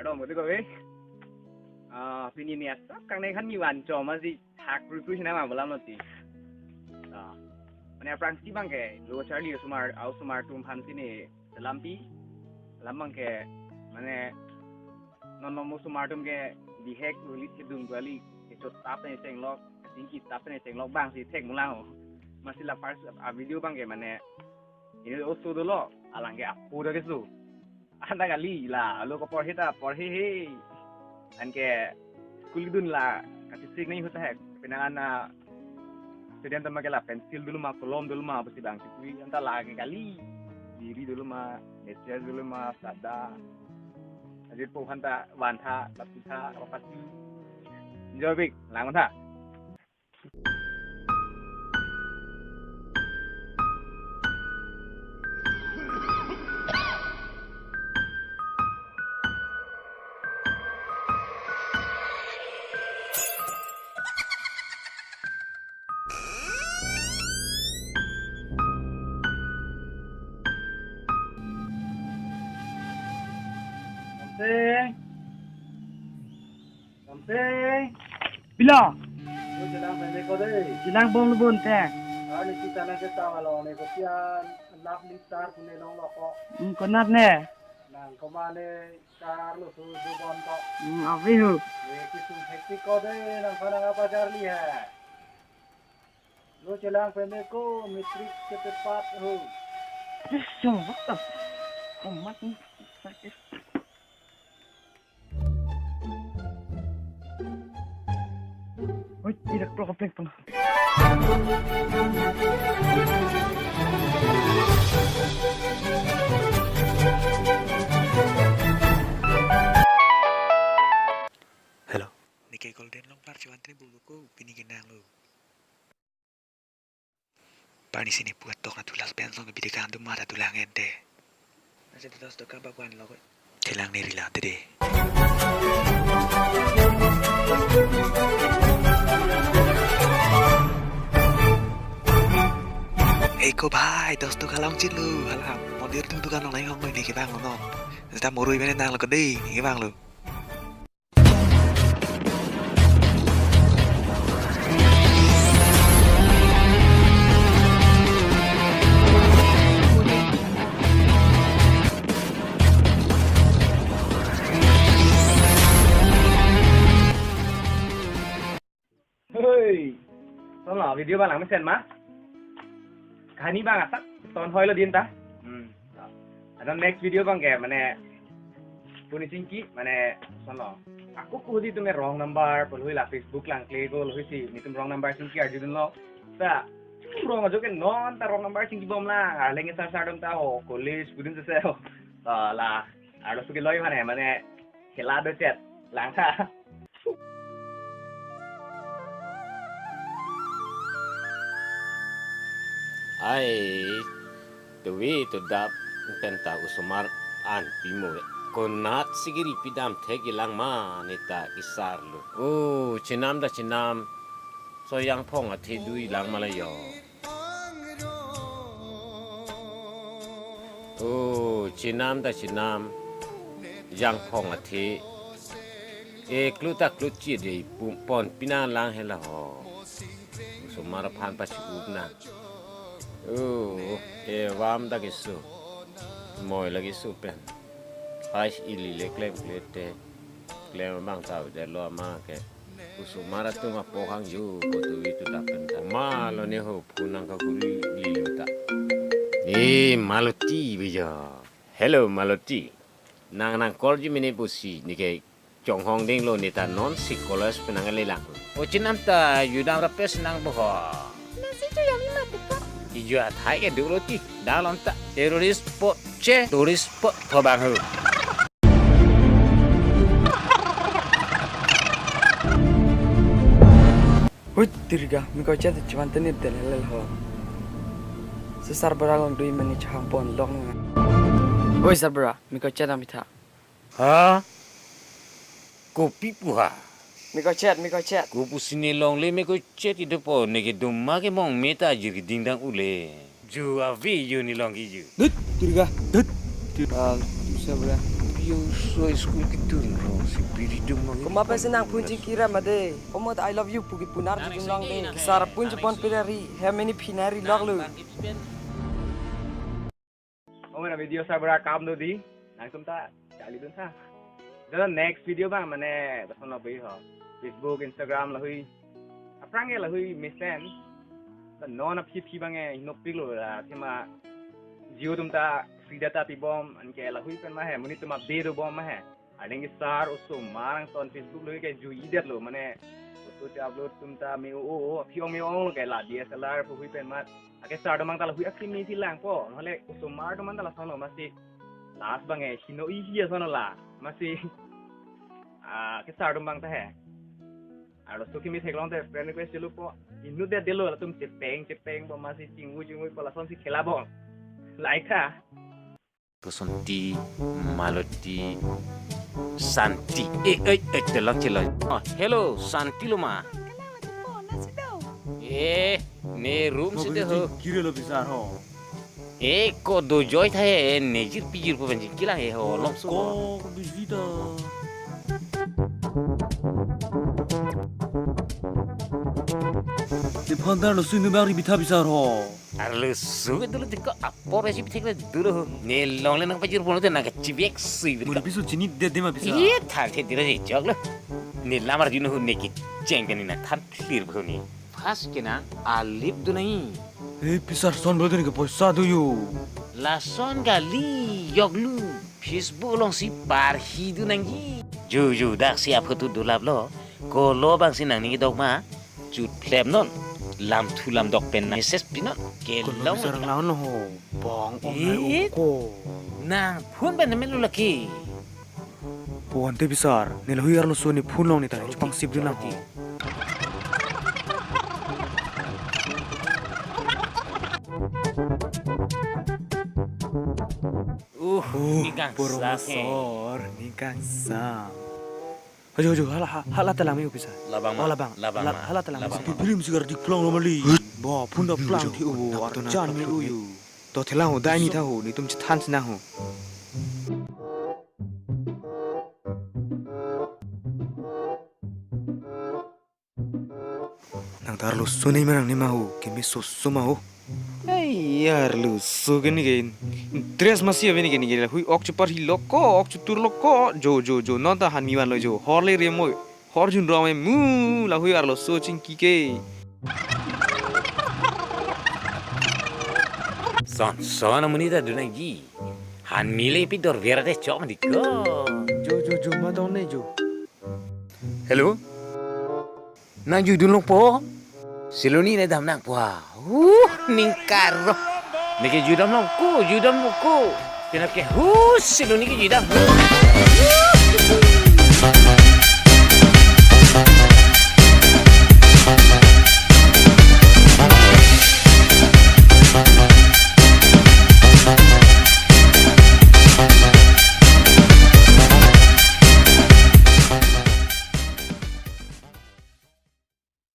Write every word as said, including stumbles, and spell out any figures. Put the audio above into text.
Modi ko, eh? Ah, pini ni asap kang ne khan ni wan chom aji thak rui rui hinam abalam lo ti. Ah, mane aphrangsi abang ke lo charli osomar, osomar atum aphan si ne selampi, selam abang ke, mane non non osomar atum ke bihek ulit kedun kali, kechot tap ne chenglok, chingki tap ne chenglok abang si thek mulang ho. Amatsi la first a video abang ke mane, ini oso dolo, alang ke apo do keso. Anta kali la, lo ko porhe ta, porhe he. Anke school dun la, kachisik nai ahut hek. Penang ana student atum ke la pencil dolo ma, kolom dolo ma, pusi abang si pui. Anta la ke kali. Biri dolo ma, meches dolo ma, sada. Ajit po aphan ta, van tha, lapu tha, apa pasti. Enjoy bik, lang tha. Samseng. Samseng. Pilo? Lo chelang pen ko dei. Chelang bom lo bon te. Ani kita nang kita along ne ko pian lap litar pune long loko. Hmm, konat ne? Nang komane kar lo su dubon ko. Hmm, avi hu. Ye kisung hektik ko dei nang panang apa charli hai. Lo chelang pen ko metrik ketepat ho. Sung, what the? Komat ni. Oi, tidak keluar kepleng pun. Hello. Neke Golden Longplar chevan tene bubu ko pini kenang lo. Pani sini puat tok na tulas pen song bidi kan tu mata tulang ente. Nasi tulas tok kan bakwan lo ko. Chelang ne rila tede. Eko bhai, dos tok kalong chin lo, halam. Mondir tum dukan nong nai hong lo ne kevang lo non. Seta morui mene nang lo kede, ne kevang lo. Hei, sono video abang lang mesen ma? Kahani abang asak ton hoi lo din ta. Hmm. Ada next video abang ke mane puni chingki mane sono. Ako ko di tume wrong number, pulhui la Facebook lang kle ko lhui si, netum wrong number chingki arju dun lo. Ta, wrong ajo ke non ta wrong number chingki bom la, arleng sar sar dong ta ho, college pudin se se ho. Ta la, arlo suki loi mane, mane, khela do chet, lang ta. Ai, tuvi tudap pen ta osomar an pimo. Konat si kiri pidam thek ilang ma ne ta kisar lo. O, chenam ta chenam. So Jangphong athe dui lang ma la yo. O, chenam ta chenam. Jangphong athe. E klu ta klu chi de pum pon pinan lang hela ho. Osomar aphan pasi up na. O, e vam ta keso. Moi lagi su pen. Ais ili le klem klete. Klem abang ta de lo ama ke. Osomar atum apo hang ju ko tuvi tudap pen ta. Ma lo ne ho phun nang kakuri lilo ta. E Maloti beja. Hello Maloti. Nang nang call ji mene pusi neke chonghong ding lo ne ta non si college pen nang le lang. O chenam ta judam rapes nang boho. Nasi tu yami mati ko. Iju athai ke dulu ti dalon ta terrorist po che tourist po thobang ho. Hui, tirga, miko chet chevan tenir del helel ho. Sesar barang long dui mani chahang pon long na. Oi, sarbara, miko chet ang bitha. Ha? Kopi puha? Miko chet, miko chet. Kopu sini long le miko chet itu po neke duma ke mong meta jir ke dingdang ule. Ju avi ju ni long ki ju. Dut, tirga, dut. Ah, tu sarbara. Yo, so school ketun rong si biri dum mang. Komat pensi nangphun chingkirap ma de. Komat I love you pu kepu nar chidun long de. Kesar pun chepon pidari. Hem mini phinari lok lo. Ong na video sa bera kam do di. Nangtum ta kali dun sa. Dalam next video bang mane lason lo beri ho. Facebook, Instagram lahui. Aphrang ke lahui mesen. Ta non aphi phi bang e hinopik lo la thema Jio atum ta free data pibom anke lahui pen ma he monit atum update dobom ma he. Arning kesar osomar angton Facebook lahui ke jui det lo mane. Oso te upload atum ta me o o aphi ong me ong lo ke la D S L R pu hui pen ma. Ake sar atum bang ta lahui akimi si langpo. Nahole osomar atum bang ta lason lo masi. Last bang e hino i hi ason lo la. Masi. Ah, kesar atum bang ta he. Arloso kimi theklong te friend request chelo po. Inut det detlo latum chepeng chepeng po masi chingvu chingvu po lasonsi khela po. Like tha. Kosonti, Maloti, Santi. Eh, eh, eh, chelong chelong. Oh, hello, Santi lo ma. Kalang lagi po, nasi do. Eh, ne room si de ho. Kiri lo bisa ho. Eh, ko do joy tha he, nejir pijir po benjin kilang he ho, longso. Ko, ko busy ta. Nephan ta arloso inut bang ri bitha bisa ho. Arloso ke dolo tiko apor esi bithek le dolo ho. Ne longle nangpajir pono te nangkachibek sui bithek. Muni piso chini de de ma bisa. Iye than the dira je jok lo. Ne lamar jun ho ne kecheng kani nangthan clear ho ne. First ke nang alip do nai. He pisar son bro ke poisa do yo. Lason kali jok lo. Facebook alongsi parhi do nangji. Ju ju daksi aphoto dolap lo. Kolo bangsi nangning kedok ma. Chut phlep non. Lamthu lamdok pen message pi non. Kolo kelong pisar lagi. Laon ho. Bong ong nai. Eh, ong ko. Nangphun pen namen lo laki. Pon te pisar, ne lahui arloso ne phone long ne ta chepang sip dun nang ho. Uh, oh, ning kangsa borong ke. Sor, ning kangsa. Ajo, ajo, hala, ha-, hala ta lang me u pisar. Labang ma, oh, labang. Labang la-, ma, hala ta lang me labang u. Ma. Bibili misi gar dik plang lo mali. Hut. Bo, phone ta plang thi u, arjan me u yo. To thelang ho, dai ni tha ho, netum chethan sinang ho. Nang ta arloso ne ma nang ne ma ho, keme soso ma ho. Ai, arloso ke ne ke. Dress masi ave ne ke ne ke, lahui ok cheparhi lo ko, ok chetur lo ko. Jo, jo, jo, non ta han mi van lo jo. Hor le rem mo. Hor jun rong me mu lahui arloso chingki ke. Son, son amonit ta do nangji. Han mi le pi dor vera de chok dik ko. Jo, jo, jo, ma dong ne jo. Hello. Nang jui dun long po. Siloni ne dam nang po ha. Uh, ning karo. Ne ke jui dam long ko, jui dam long ko. Penap ke hu Siloni ke jui dam.